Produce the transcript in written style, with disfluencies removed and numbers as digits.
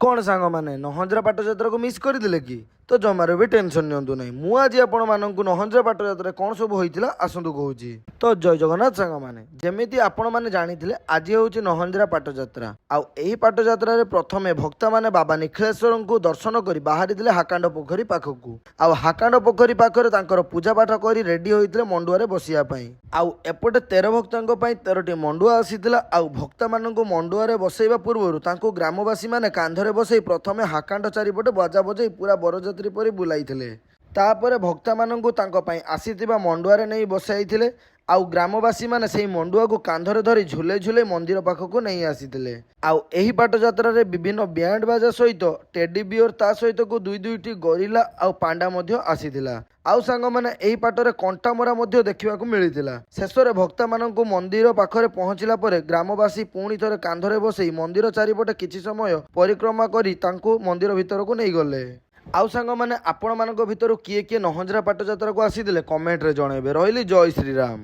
କ'ଣ ସାଙ୍ଗମାନେ, ନହଞ୍ଜରା ପାଟଯାତ୍ରାକୁ ମିସ୍ କରିଦେଲେ କି? ତ ଜମାରୁ ବି ଟେନସନ୍ ନିଅନ୍ତୁ ନାହିଁ। ମୁଁ ଆଜି ଆପଣମାନଙ୍କୁ ନହଞ୍ଜରା ପାଟଯାତ୍ରାରେ କ'ଣ ସବୁ ହୋଇଥିଲା, ଆସନ୍ତୁ କହୁଛି। ତ ଜୟ ଜଗନ୍ନାଥ ସାଙ୍ଗମାନେ। ଯେମିତି ଆପଣମାନେ ଜାଣିଥିଲେ, ଆଜି ହେଉଛି ନହଞ୍ଜରା ପାଟଯାତ୍ରା। ଆଉ ଏହି ପାଟଯାତ୍ରାରେ ପ୍ରଥମେ ଭକ୍ତମାନେ ବାବା ନିଖିଳେଶ୍ୱରଙ୍କୁ ଦର୍ଶନ କରି ବାହାରିଥିଲେ ହାକାଣ୍ଡ ପୋଖରୀ ପାଖକୁ। ଆଉ ହାକାଣ୍ଡ ପୋଖରୀ ପାଖରେ ତାଙ୍କର ପୂଜା ପାଠ କରି ରେଡି ହୋଇଥିଲେ ମଣ୍ଡୁଆରେ ବସିବା ପାଇଁ। ଆଉ ଏପଟେ 13 ଭକ୍ତଙ୍କ ପାଇଁ 13ଟି ମଣ୍ଡୁଆ ଆସିଥିଲା। ଆଉ ଭକ୍ତମାନଙ୍କୁ ମଣ୍ଡୁଆରେ ବସେଇବା ପୂର୍ବରୁ ତାଙ୍କୁ ଗ୍ରାମବାସୀମାନେ କାନ୍ଧରେ ବସେଇ ପ୍ରଥମେ ହାକାଣ୍ଡ ଚାରିପଟେ ବାଜା ବଜେଇ ପୁରା ବରଯାତ୍ରୀ ପରି ବୁଲାଇଥିଲେ। ତାପରେ ଭକ୍ତମାନଙ୍କୁ ତାଙ୍କ ପାଇଁ ଆସିଥିବା ମଣ୍ଡୁଆରେ ନେଇ ବସାଇଥିଲେ। ଆଉ ଗ୍ରାମବାସୀମାନେ ସେହି ମଣ୍ଡୁଆକୁ କାନ୍ଧରେ ଧରି ଝୁଲେଇ ଝୁଲେଇ ମନ୍ଦିର ପାଖକୁ ନେଇ ଆସିଥିଲେ। ଆଉ ଏହି ପାଟଯାତ୍ରାରେ ବିଭିନ୍ନ ବ୍ୟାଣ୍ଡ ବାଜା ସହିତ ଟେଡି ବିୟର, ତା ସହିତକୁ ଦୁଇ ଦୁଇଟି ଗରିଲା ଆଉ ପାଣ୍ଡା ମଧ୍ୟ ଆସିଥିଲା। ଆଉ ସାଙ୍ଗମାନେ, ଏହି ପାଟରେ କଣ୍ଟାମରା ମଧ୍ୟ ଦେଖିବାକୁ ମିଳିଥିଲା। ଶେଷରେ ଭକ୍ତମାନଙ୍କୁ ମନ୍ଦିର ପାଖରେ ପହଞ୍ଚିଲା ପରେ ଗ୍ରାମବାସୀ ପୁଣି ଥରେ କାନ୍ଧରେ ବସେଇ ମନ୍ଦିର ଚାରିପଟେ କିଛି ସମୟ ପରିକ୍ରମା କରି ତାଙ୍କୁ ମନ୍ଦିର ଭିତରକୁ ନେଇଗଲେ। ଆଉ ସାଙ୍ଗମାନେ, ଆପଣମାନଙ୍କ ଭିତରୁ କିଏ କିଏ ନହଞ୍ଜରା ପାଟଯାତ୍ରାକୁ ଆସିଥିଲେ, କମେଣ୍ଟରେ ଜଣାଇବେ। ରହିଲି, ଜୟ ଶ୍ରୀରାମ।